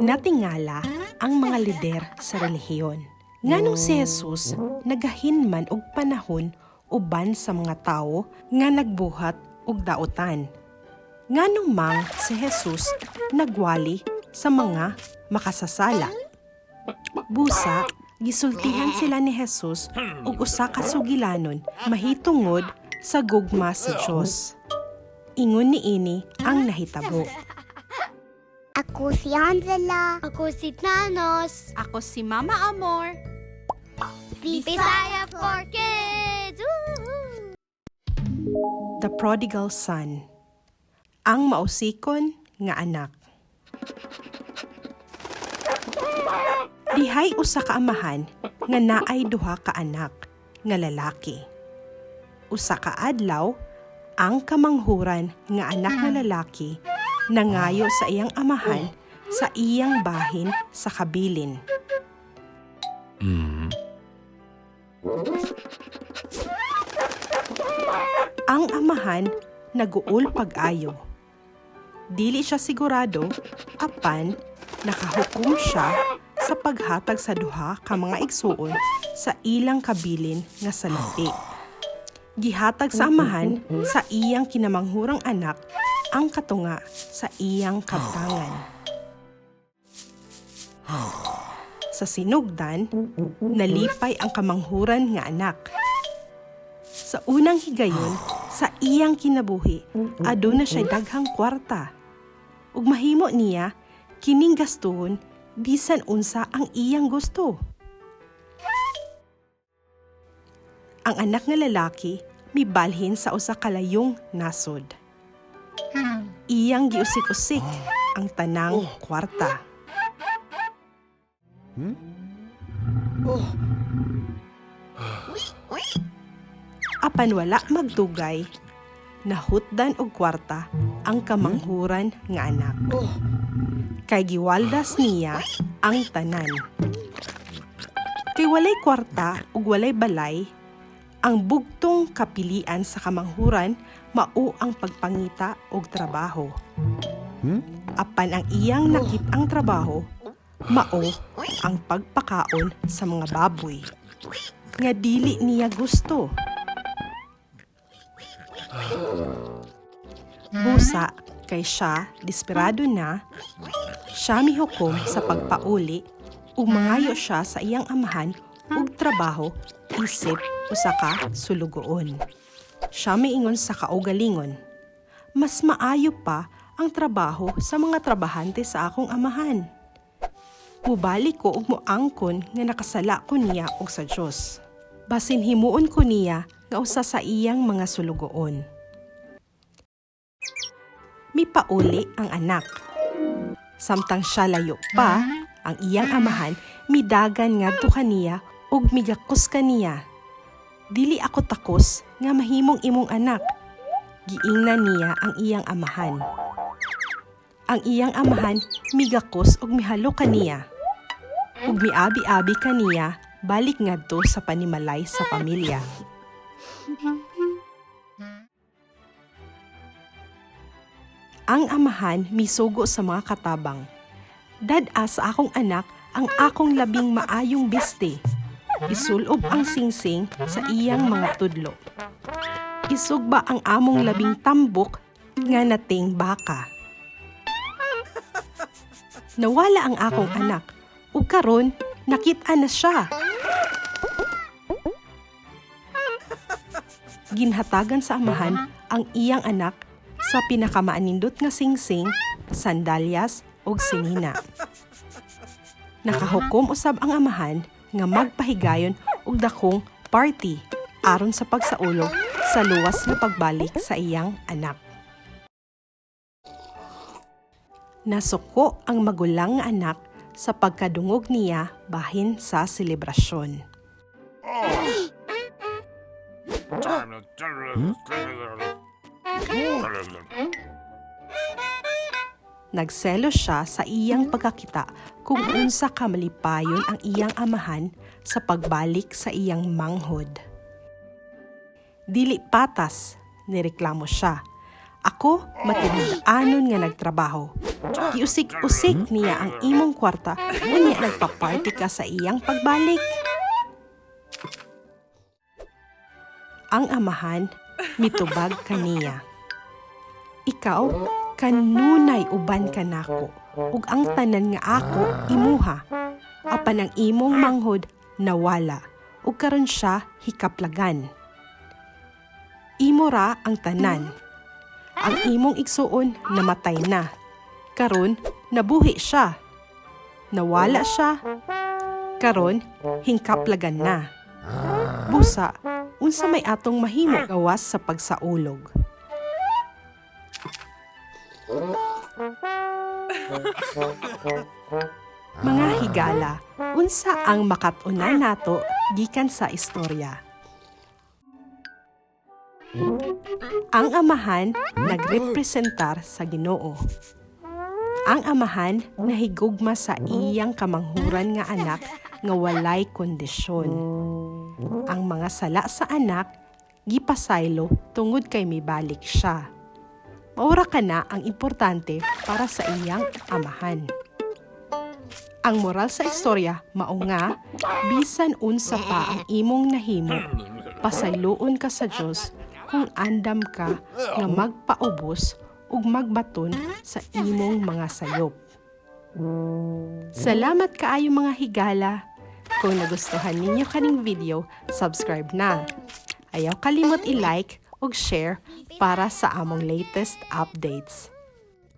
Natingala ang mga lider sa relihiyon. Nganong si Jesus nagahinman og panahon uban sa mga tawo nga nagbuhat og daotan? Nganong mang si Jesus nagwali sa mga makasasala? Busa, gisultihan sila ni Jesus og usa ka sugilanon mahitungod sa gugma sa Dios. Ingon niini ang nahitabo. Ako si Angela. Ako si Thanos. Ako si Mama Amor. Bisaya for Kids! Woohoo! The Prodigal Son. Ang mausikon nga anak. Dihay usa ka amahan nga naay duha ka anak nga lalaki. Usa ka adlaw, ang kamanghuran nga anak nga lalaki nangayo sa iyang amahan sa iyang bahin sa kabilin. Ang amahan naguol pag-ayo. Dili siya sigurado apan nakahukom siya sa paghatag sa duha ka mga igsuon sa ilang kabilin nga salapi. Gihatag sa amahan sa iyang kinamanghurang anak ang katunga sa iyang kabtangan. Sa sinugdan, nalipay ang kamanghuran nga anak. Sa unang higayon, sa iyang kinabuhi, aduna siya daghang kwarta. Ug mahimo niya kining gastuhon bisan unsa ang iyang gusto. Ang anak nga lalaki mibalhin sa usa ka layong nasod. Iyang giusik-usik ang tanang kwarta. Apan wala magdugay, nahutdan og kwarta ang kamanghuran nga anak. Kay giwaldas niya ang tanan. Kay walay kwarta ug walay balay, ang bugtong kapilian sa kamanghuran mao ang pagpangita og trabaho. Apan ang iyang nakit-ang trabaho, mao ang pagpakaon sa mga baboy nga dili niya gusto. Busa kay siya desperado na, siya mihukom sa pagpauli ug mangayo siya sa iyang amahan og trabaho isip usa ka sulugoon. Siya miingon sa kaugalingon, "Mas maayo pa ang trabaho sa mga trabahante sa akong amahan. Mubalik ko ug moangkon nga nakasala ko niya og sa Dios. Basin himuon ko niya nga usa sa iyang mga sulugoon." Mipauli ang anak. Samtang siya layo pa, ang iyang amahan midagan ngadto kaniya ug migakos kaniya. "Dili ako takos nga mahimong imong anak," giingnan niya ang iyang amahan. Ang iyang amahan migakos ug mihalo kaniya. Ug miabi-abi kaniya balik ngadto sa panimalay sa pamilya. Ang amahan misugo sa mga katabang, "Dad-a sa akong anak ang akong labing maayong biste. Isulob ang singsing sa iyang mga tudlo. Isugba ang among labing tambok nga nating baka. Nawala ang akong anak ug karon nakit-an na siya." Ginhatagan sa amahan ang iyang anak sa pinakamaanindot nga singsing, sandalyas ug sinina. Nakahukom usab ang amahan nga magpahigayon og dakong party aron sa pagsaulog sa luwas nga pagbalik sa iyang anak. Nasuko ang magulang nga anak sa pagkadungog niya bahin sa selebrasyon. Nagselo siya sa iyang pagkakita kung unsa ka malipayon ang iyang amahan sa pagbalik sa iyang manghod. Dili patas, nireklamo siya. Ako matinud-anon nga nagtrabaho. Giusik-usik niya ang imong kwarta, unya nagpa-party ka sa iyang pagbalik. Ang amahan mitubag kaniya. Ikaw kanunay uban kanako ug ang tanan nga ako imuha. Apan ang imong manghod nawala ug karon siya hikaplagan. Imo ra ang tanan. Ang imong igsuon namatay na. Karon nabuhi siya. Nawala siya. Karon hingkaplagan na. Busa, unsa may atong mahimo gawas sa pagsaulog? Mga higala, unsa ang makat-unan nato gikan sa istorya? Ang amahan nagrepresentar sa Ginoo. Ang amahan nahigugma sa iyang kamanghuran nga anak nga walay kondisyon. Ang mga sala sa anak gipasaylo tungod kay mibalik siya. Maura ka na ang importante para sa iyang amahan. Ang moral sa istorya mao nga bisan unsa pa ang imong nahimo, pasayloon ka sa Dios kung andam ka nga magpaubos ug magbaton sa imong mga sayop. Salamat kaayo, mga higala. Kung nagustuhan ninyo kaning video, subscribe na. Ayaw kalimot i-like ug share para sa among latest updates.